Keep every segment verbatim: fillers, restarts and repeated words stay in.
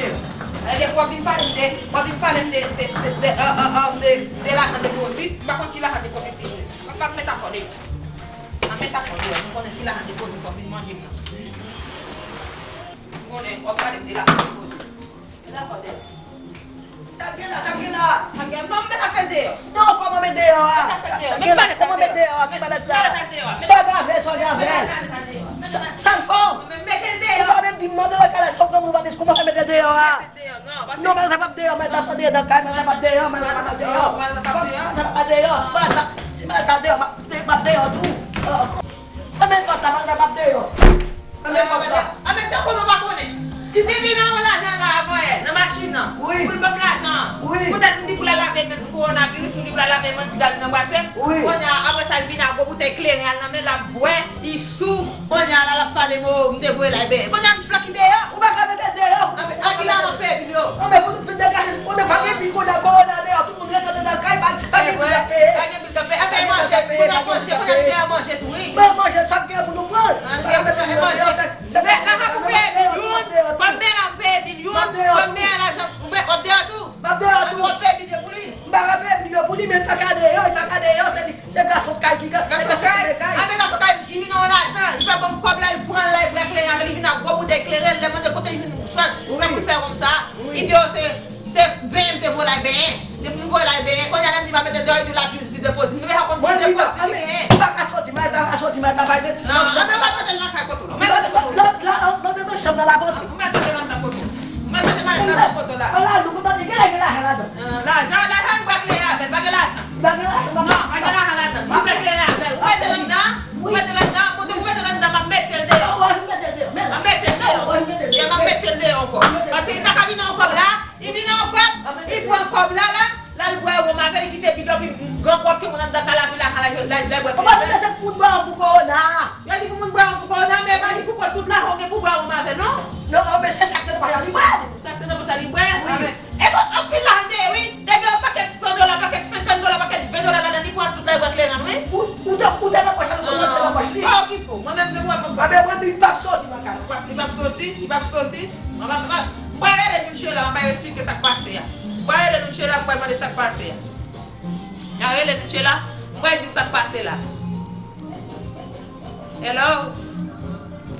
Ebyen, w ap vin pale m de, w ap vin pale m de, de, de, de, an, an, an, de, de lajan depozit, m pa konn ki lajan depozit li ye. M ap, m ap met akò de yo. M ap met akò de yo, m konnen ki lajan depozit w ap vin mande m nan. M konnen w ap pale m de lajan depozit. Met akò de yo. Sa k gen la, sa k gen la? Sa k gen? Non, m met afè l deyò. Non, kòman met deyò a? Sa k gen la? Kòman met deyò a? Ki malèt la? Sa w ka fè, sa w ka fè. Sa l fè w? Ou pa menm di m mande w kalè sa w gen moun pa di kòman fè met deyò a? Non, men sa p ap deyò, men sa p ap deyò nan kay, men sa p ap deyò, men sa p ap deyò. Men sa p ap deyò. Si men sa deyò, m ap deyò tou. Anben kòb la, m ap deyò. Anben kòb la. Anben se konnen w pa konnen. Titi vin nan yon lajan la avan yè, nan machin nan. Wi. Pou l ban m lajan an. Wi. Poutèt m di pou l al lave men pou kowonaviris, m di pou l al lave men, m di gad nan bwase. Wi. Kounye a, apre sa, l vin ak gwo boutèy kleren al nan men l, l ap bwè, li sou. Kounye a la, l ap pale m, o, m te voye l al benyen. Kounye a, m fè ki deyò? Ou pa ka mete deyò. Anben, a ki la m ap fè epi deyò? Anben, pou nou tout degaje, konnen pa gen pi konnen kowona deyò, tout moun rete anndan kay, pa, pa gen bil k ap peye. Pa gen bil k ap peye. Anben, manje, pou n ap manje, pou n ap fè manje tou, wi. Men manje, sa k gen pou nou pran. Pa ka mete bil deyò, se, se, men, la, m ap peye bil youn, ban m men la, m peye bil youn, ban m men lajan, ou peye, w ap deyò tou. M ap deyò tou. Ou ap peye bil yo pou li. M pa ka peye bil yo pou li, men li pa ka deyò, li pa ka deyò, se li. Se gason kay ki gason kay. Gason kay. Anben gason kay, li vin nan yon lajan, li pa ban m kòb la, li pran l la, li bwè kleren avè l, li vin ak gwo boutèy kleren, lè m mande kote li vin sa, sa pou l fè kòm sa. Ide yo se, se benyen m te voye l al benyen. Depi m voye l al benyen, kounye a lè m di m ap mete l deyò, li di l ap jis di depozit. Nou deja konn ki depozit li genyen. Li pa ka soti, men sa pa soti, men sa pa gen. Non, anben w al mete l nan kay kote w la. Ou mèt mete l nan chanm nan la, pote. Ou mèt mete l anndan kote w. Ou mèt mete l anndan kote w la. Ala, nou kontan di, gen lajan ladan. Lajan, lajan, li pa gen lajan, li pa gen lajan. Li pa gen lajan, non, pa gen lajan ladan. Li fè kleren avè l. Ou mete l anndan, ou mete l anndan, kote ou mete l anndan, m ap mete l deyò. Ou mete l deyò. M ap mete l deyò. M ap mete l deyò ankò. Paske li pa ka vin nan yon kòb la, li vin nan yon kòb, li pran kòb la, la, l al bwè wonm avè l, li kite bil yo, pi gran kòb ke moun anndan ka lave lajan la, la, la, la bwè kleren. Ou pa tande se pou moun bwè wonm pou kowona. Yo di pou moun bwè wonm pou kowona, men pa di pou kont tout lajan w gen pou bwè wonm avè l, non. Non, men se sa k te nan pòch la, li bwè. Sa k te nan pòch la, li bwè. Wi. Anben, e bon, anpil lajan dèyè, wi. Nèg yo pakèt san dola, pakèt senkant dola, pakèt ven dola ladan, li pran tout la, li bwè kleren, wi. Ou, ou te, ou te nan pòch la, ou te nan pòch li. Pa okipe w. Mwen menm, se pou mwen. Anben, mwen, li p ap soti nan kay la. Li p ap soti, li p ap soti. Mwen pa, mwen, mwen pral rele Nunchela, mwen pral eksplike sa k pase a. Mwen pral rele Nunchela, mwen pral mande sa k pase a. Mwen rele Nunchela, mwen pral di sa k pase la. Hello?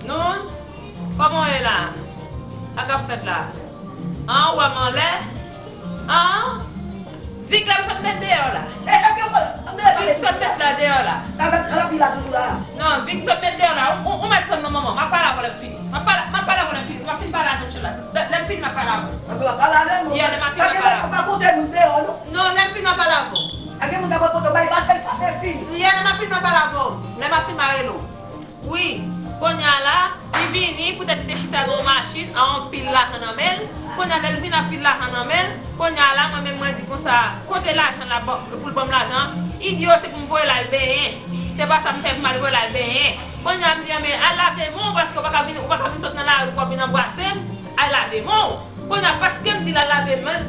Noun? Kòman w ye la? Sa k ap fèt la? An, ou wè m anlè? An? Vik la m sot met deyò la. Vik sot met la deyò la. Non, Vik sot met deyò la. Ou, ou, ou mèt tann non, manman. M ap pale avè w lè m fini. M ap pale, m ap pale avè w lè m fini. M ap fin pale avè w la. Lè, lè m fini, m ap pale avè w. Yè, lè m ap fin, m ap pale avè w. Non, lè m fin, m ap pale avè w. Yè, lè m ap fin, m ap pale avè w. Lè m ap fin, m a rele w. Wi, kounye a la, li vini, poutèt li te chita nan yon machin, a anpil lajan nan men l. Kounye a, lè l vin anpil lajan nan men l, kounye a la, mwen menm, mwen di konsa, kote lajan la, ban, pou l ban m lajan an? Li di, o, se pou m voye l al benyen. Se pa sa m fè pou m al voye l al benyen. Kounye a, m di, anben, al lave men w, paske w pa ka vin, ou pa ka vin sot nan lari pou w ap vin anbrase m. Al lave men w. Kounye a, paske m di l al lave men l,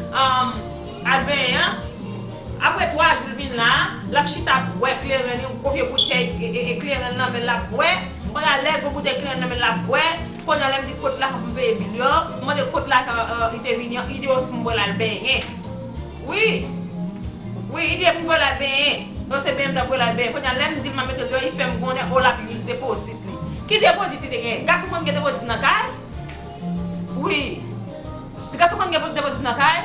al benyen an, apre twa jou l vin la, l ap chita ap bwè kleren li, yon gwo vye boutèy e, e, e kleren nan men l ap bwè. Kounye a, lè gwo boutèy kleren nan men l ap bwè, kounye a, lè m di kot lajan pou m peye bil yo, m mande kot lajan, e, li te vini an, li di yo pou m voye l al benyen. Wi. Wi, li di pou m voye l al benyen. Donk, se benyen m t ap voye l al benyen. Kounye a, lè m di l m ap mete l deyò, li fè m konnen, o, l ap jis depozit li. Ki depozit li te genyen? Gason konn gen depozit nan kay? Wi. Gason konn gen depozit nan kay?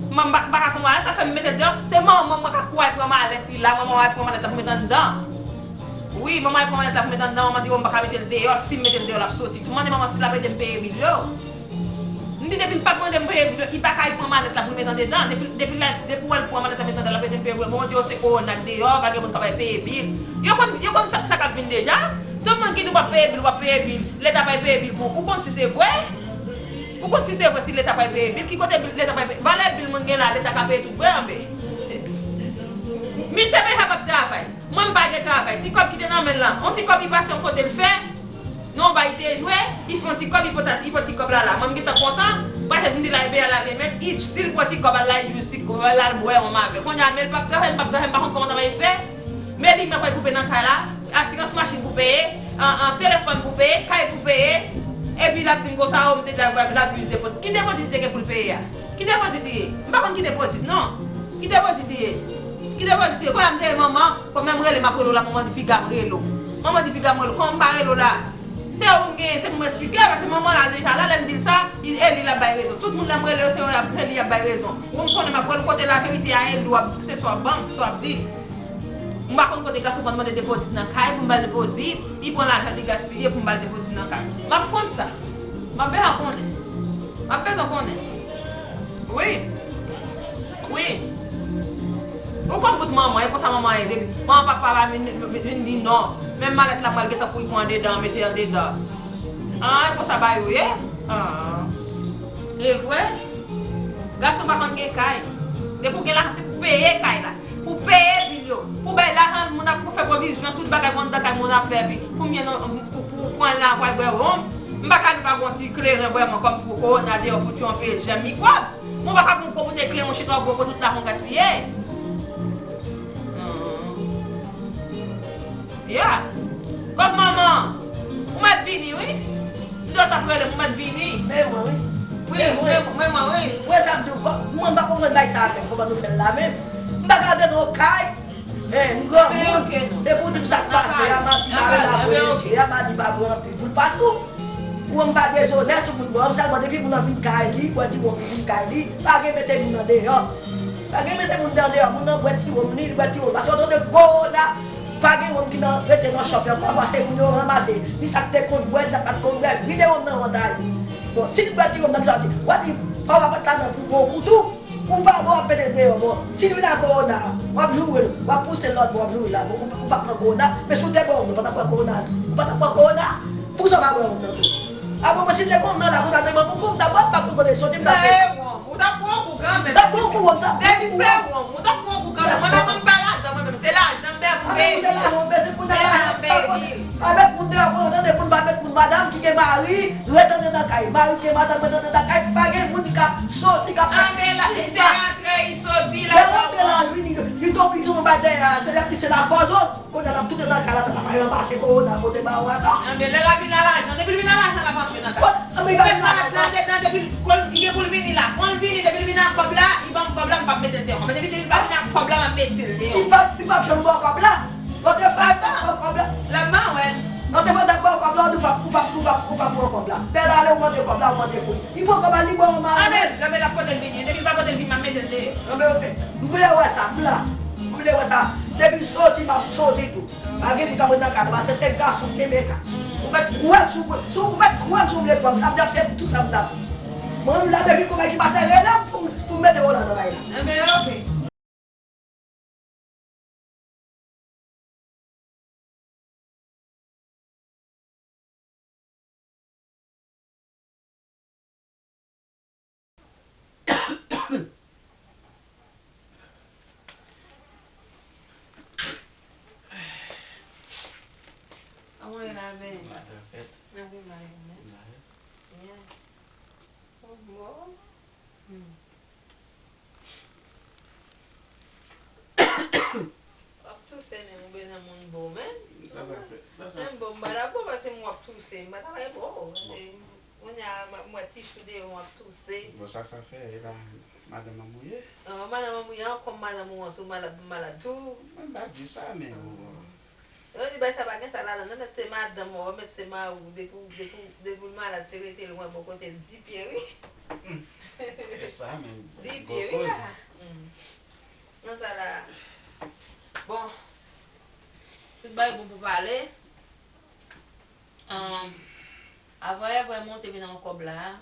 Mwen m pa, m pa ka konprann sa fè m mete l deyò. Se manman mwen k ap kouri pran malèt li la, manman mwen al pran malèt la pou mete anndan. Wi, manman al pran malèt la pou mete anndan, manman di, o, m pa ka mete l deyò, si m mete l deyò, l ap soti. M mande manman si l ap ede m peye bil yo. M di depi l p ap mande m peye bil yo, li pa ka al pran malèt la pou l mete andedan. Depi, depi l, depi w wè l pran malèt la mete andedan, l ap ede m peye bil yo. Manman di, o, se kowona k deyò, pa gen moun k ap al peye bil. Yo konn, yo konn sa, sa k ap vin deja. Se yon moun ki di w p ap peye bil, w ap peye bil, Leta pral peye bil pou ou. Ou konn si se vre? Ou konn si se vre si Leta pral peye bil? Ki kote bil, Leta pral peye? Valè bil moun gen la, Leta ka peye tout vre, anben. Misye Benja p ap travay. Mwen m pa gen travay. Ti kòb ki te nan men l lan, yon ti kòb li pase yon kote l fè, nan yon ba li te jwe, li fè yon ti kòb, li pote, li pote ti kòb la la. Mwen m gentan kontan, paske m di l al benyen, al lave men l, li, si l pran ti kòb al la, li jis ti kòb al la, al bwè wonm avè l. Kounye a, men l p ap travay, m p ap travay, m pa konn kòman travay fè. Men li menm pral koupe nan kay la, asirans machin pou peye, an, an, telefòn pou peye, kay pou peye. Epi l ap vin konsa, o, m te di l ap jis depozit. Ki depozit li te gen pou l peye a? Ki depozit li ye? M pa konn ki depozit, non. Ki depozit li ye? Ki depozit li ye? Kounye a m te ye manman, kòm m rele, m ap rele w la, manman di piga m rele w. Manman di piga m rele w, kòman m pa rele w la? Se ou m genyen, se pou m eksplike, paske manman la deja la, lè m di l sa, li, e li l ap bay rezon. Tout moun lè m rele yo, se yo y ap, se li y ap bay rezon. Ou m konnen m ap rele w kote laverite a ye, li w ap, se sa w ap ban m, se sa w ap di. M pa konn kote gason pran mande depozit nan kay, pou m ba l depozit, li pran lajan li gaspiye pou m ba l depozit nan kay. M ap konn sa. M ap bezwen konnen. M ap bezwen konnen. Wi. Wi. Ou konn bout manman, e konsa manman ye, depi manman papa pa vin, vin, vin di non. Menm malèt la pral gentan pou l pran andedan, mete andedan. Ah, e konsa bagay yo ye? Ah. E vre? Gason pa konn gen kay. Depi w gen lajan, se pou peye kay la. Pou peye bil yo. Pou bay lajan moun ap, pou fè pwovizyon, tout bagay pou anndan kay moun ap fè pi. Pou m gen, pou, pou, pou ann la, pou al bwè wonm. M pa ka viv ak yon ti kleren vrèman kòm pou kowona deyò pou tye yon pil jèm mikwòb. Mwen pa ka pou, pou te kle yon chita gwo pou tout lajan gaspiye. Hmm. Ya. Kòm manman, ou mèt vini, wi. M di w t ap rele m, ou mèt vini. Men mwen, wi. Wi, men mwen, wi. Wè sa m di w, mwen m pa konprann bagay sa a menm, kòman nou fè l la menm. M pa ka antre nan yon kay. Eh, m granmoun. Depi w di m sa k pase a, m ap di pa rele, ap rele, a m ap di pa pran anpil boul patou. Ou wè m pa dezonèt sou moun, bon, sèlman depi moun nan vin kay li, bwè ti wonm li vin kay li, pa gen mete moun nan deyò. Pa gen mete moun nan deyò, moun nan bwè ti wonm li, li bwè ti wonm. Paske w tande kowona, pa gen wonm ki nan, rete nan chòf yo ankò, paske moun yo ranmase. Ni sa k te konn bwè, ni sa k pa t konn bwè, vide wonm nan wanta li. Bon, si li bwè ti wonm nan, sa di, w a di, pa w pa pòt la nan pou bon kou tou. Ou pa bon ap mete deyò, bon. Si li vin ak kowona, w ap joure l, w ap pouse l lòt bò, w ap joure l la, bon, ou, ou pa pran kowona, men si w te bwè wonm nan, ou pa t ap pran kowona, ou pa t ap pran kowona, poukisa w pa bwè wonm nan tou? A bon, mwen si te wonm nan la, konsa te bon pou kou, m t ap bwè, m pa konn kote l soti, m t ap bwè. Se wonm, ou t ap pran kou kanmenm. M t ap pran kou, wonm, m t ap pran kou. Depi se wonm, ou t ap pran kou kanmenm. Mwen menm, mwen pa ladan, mwen menm, se lajan m bèbou. Anben, ou te la, ou bezwen pou nan la, pa konn, pa met moun deyò, pou tande moun, pa met moun, madanm ki gen mari, ret andedan kay. Mari ki gen madanm, ret andedan kay. Pa gen moun ki ka soti, ka fè chita. Lè w antre la, vini, li tonbe, li tonbe bay dèyè a, se lè ki se la fòzon. Kounye a, l ap tounen nan kay la, tata pa ranmase kowona, kote ba ou ankò. Anben, lè l ap vin nan lajan, depi l vin nan lajan, l ap antre nan kay. Anben, li pa vin nan kay la. Depi l, kon, li gen pou l vini la. Kon l vini, depi l vin ak kòb la, li ban m kòb la, m p ap mete l deyò. Men depi, depi l pa vin ak kòb la, m ap mete l deyò. Li p ap, li p ap janm ba w kòb la. Lòt fwa, l t ap pran kòb la. L ap mawè. Lòt fwa, l t ap pran kòb la, ou p ap, ou p ap, ou p ap, ou p ap pran kòb la. Lè l ale, ou mande kòb la, ou mande pou li. Li pran kòb la, li ba w mawè. Anben, anben, l ap pote l vini. Depi l pa pote l vini, m ap mete l deyò. Anben, oke. M vle wè sa, m la. M vle wè sa. Depi l soti, m ap soti tou. Pa gen moun k ap ret nan kay la, paske se gason k kenbe kay. Ou mèt kwè sou, sou, ou mèt kwè sou vle kwè m, sa m t ap se tout sa m t ap. Mwen menm la depi gon bagay ki pase rele m pou, pou m mete w ladan bagay la. Anben, oke. Kòman w ye la, bèl? Mwen la fèt. Mwen la fèt. Mwen la fèt. Yeah. Oh, bon. Hmm. W ap touse menm, ou bezwen moun bo menm. Sa sa fè? Sa sa. Menm bo, m pa ta bo paske m w ap touse, m pa ta bay bo. Bon. E, kounye a, m, m wè ti chou deyò, m ap touse. Bon, sa sa fè, e pa madanm an mouye? An, madanm an mouye an, kòm madanm ou an sou malad, malad tou. Mwen pa di sa, men bon. Yo di bagay sa pa gen sa ladan, nan mèt se madanm ou, mèt se mari w, depi w, depi w, depi w malad, se rete lwen bò kote l di pye, wi. Hmm. E sa menm. Di pye, wi, la. Hmm. Nan sa la. Bon. Tout bagay bon pou pale. Ahn, avanyè vrèman ou te vin ak yon kòb la,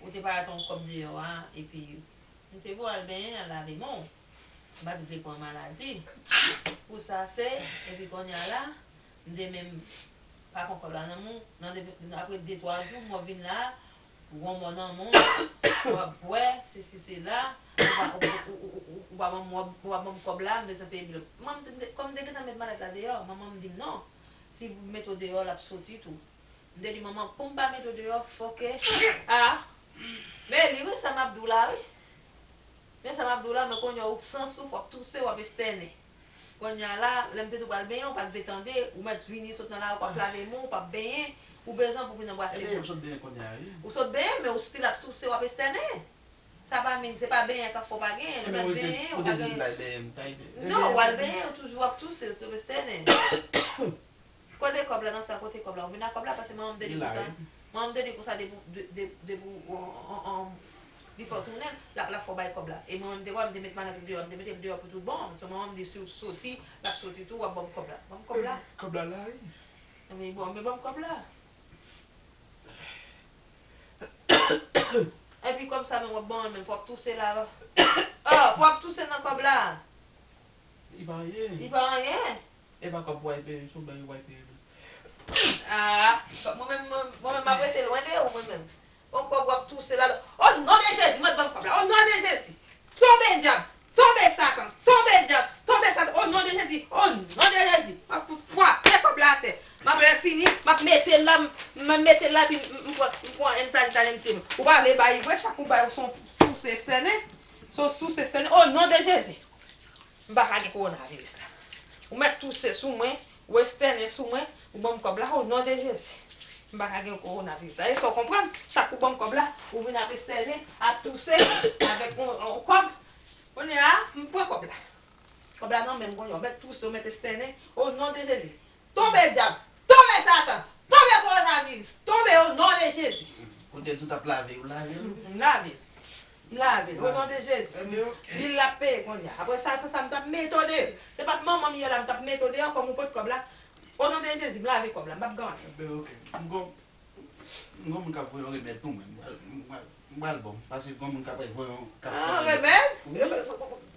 ou te parèt yon kòb deyò a, epi m te voye w al benyen, al lave men w. M pa t vle pran maladi. Pou sa se, epi kounye a la, m te menm pa pran kòb la nan men w, nan de, apre de twa jou, m wè w vin la, wonm nan men w, w ap bwè, sesi sela, ou pa, ou, ou pa ban m, ou pa ban m kòb la, m bezwen peye bil. Mwen, m te, kòm m te gentan met malèt la deyò, manman m di m non. Si m mete w deyò, l ap soti tou. M te di manman, pou m pa mete w deyò, fòk ke, a, men li, wi, sa m ap di w la, wi. Men sa m ap di w la, men kounye a ou sans ou, w ap touse, w ap estènen. Kounye a la, lè m te di w pral benyen, ou pa t vle tande, ou mèt vini sot nan lari, ou p ap lave men w, ou p ap benyen, Ou bezwen pou vin anbrase Ebyen, moun. M sot benyen kounye a, wi. Ou sot benyen, men ou still ap touse, w ap estènen. Sa pa mean, se pa benyen k ap fè w pa genyen. Ou Ebyen, mèt ou te, benyen, ou ou te pa di m genyen. bay benyen m, tay benyen. Non, w al benyen, ou toujou ap touse, ou toujou estènen. Kote kòb la nan sa, kote kòb la? Ou vin ak kòb la, paske manman m te di konsa. Manman m te di konsa depi, de, de, depi, on, on, on, li fè w tounen, l ap, l ap fè w bay kòb la. E manman m te wè, m te met manèt ou deyò, m te mete l deyò pou tout bon. Paske manman m di si w soti, l ap soti tou, w ap ban m kòb la. Ban m kòb la. Kòb la la, wi. Anben, bon, men ban m kòb la. Epi kòb sa menm w ap ban mwen menm, pou w ap touse la. Ah, pou w ap touse nan kòb la. Li pa anyen. Li pa anyen. E pa kòb w al peye, se w bay w al peye tou. Ah, mwen menm, mwen, mwen menm m ap rete lwen de ou mwen menm. Bon kòb w ap touse la. O non de Jezi, mwen ban m kòb la. O non de Jezi. Tonbe dyab! Tonbe Satan! Tonbe dyab! Tonbe Satan! O non de Jezi! O non de Jezi! M ap frape kòb la atè. M ap lè fini, m ap mete l la, m, m mete l la, epi m, m pran, m pran hand sanitizer m te. Ou pa vle bay vre, chak ou bay ou se yon souse estènen. Se yon souse estènen. O non de Jezi! M pa ka gen kowonaviris la. Ou mèt touse sou mwen, ou estènen sou mwen, ou ban m kòb la, o non de Jezi. M pa ka gen kowonaviris la. E sa w konprann? Chak ou ban m kòb la, ou vin ap estènen, ap touse, avèk yon, yon kòb. Kounye a, m pran kòb la. Kòb la nan men m kounye a, ou mèt touse, ou mèt estènen, o non de Jezi. Tonbe dyab! Tonbe Satan! Tonbe kowonaviris! Tonbe o non de Jezi! Kote tout ap lave, ou lave l? M lave l. M lave l. O non de Jezi. Bil la ap peye kounye a. Apre sa, sa, sa m t ap mete w deyò. Se pa t manman m yè la m t ap mete w deyò kòm ou pot kòb la. O non de Jezi, m lave kòb la. M p ap gen anyen. Ebyen, oke. M gon, m gon moun k ap voye yon remèd pou mwen. M pral, m pral, m pral bon. Paske gon moun k ap voye yon, k ap Ah, remèd?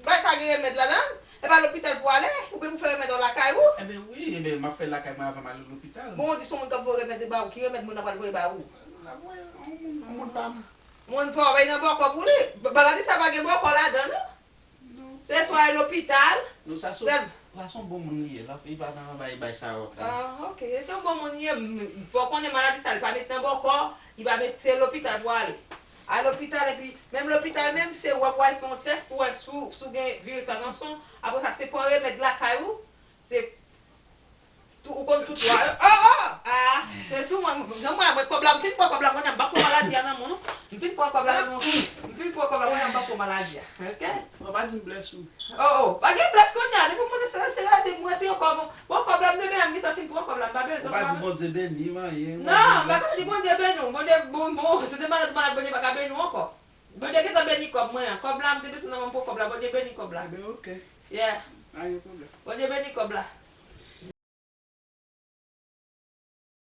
Bay sa gen remèd ladan? E pa lopital pou ale? Oubyen pou fè remèd an lakay ou? Ebyen wi, ebyen m ap fè lakay mwen avan m ale lopital. Bon, ou di se yon moun k ap voye remèd ba ou. Ki remèd moun nan pral voye ba ou? L ap voye yon moun, yon moun pa m. Moun pa w bay nan bòkò pou li. Maladi sa pa gen bòkò ladan, non? Se swa e lopital. Non, sa se yon, sa se yon bon moun li ye. L ap, li pa nan bay, bay sa yo. Ah, ok. Se yon bon moun li ye. Fò w konnen maladi sa, li pa met nan bòkò, li pa met, se lopital pou ale. Al lopital, epi menm lopital menm, se w ap al fè yon tès pou wè si w, si w gen viris la nan san w. Apre sa, se pran remèd lakay ou. Se tou, ou konn tout lwa yo. Oh, oh! Ah, se sou mwen, jan mwen, mwen kòb la, m fin pran kòb la, kounye a, m pa pran maladi a nan moun, non. M fin pran kòb la, non. M fin pran kòb la, kounye a, m pa pran maladi a. Ok? Bon, pa di m blès ou. Oh, oh, pa gen blès kounye a, depi mwen se, se rete, mwen rete yon kòb, bon, kòb la, m te gen, m gentan fin pran kòb la, m pa bezwen. Ou pa di Bondye beni m anyen. Non, m pa ka di Bondye beni w, Bondye, bon, bon, se te malad, malad, Bondye pa ka beni w ankò. Bondye gentan beni kòb mwen an. Kòb la, m te bezwen nan men m pran kòb la. Bondye beni kòb la. Ebyen, oke. Yeah. Pa gen pwoblèm. Bondye beni kòb la.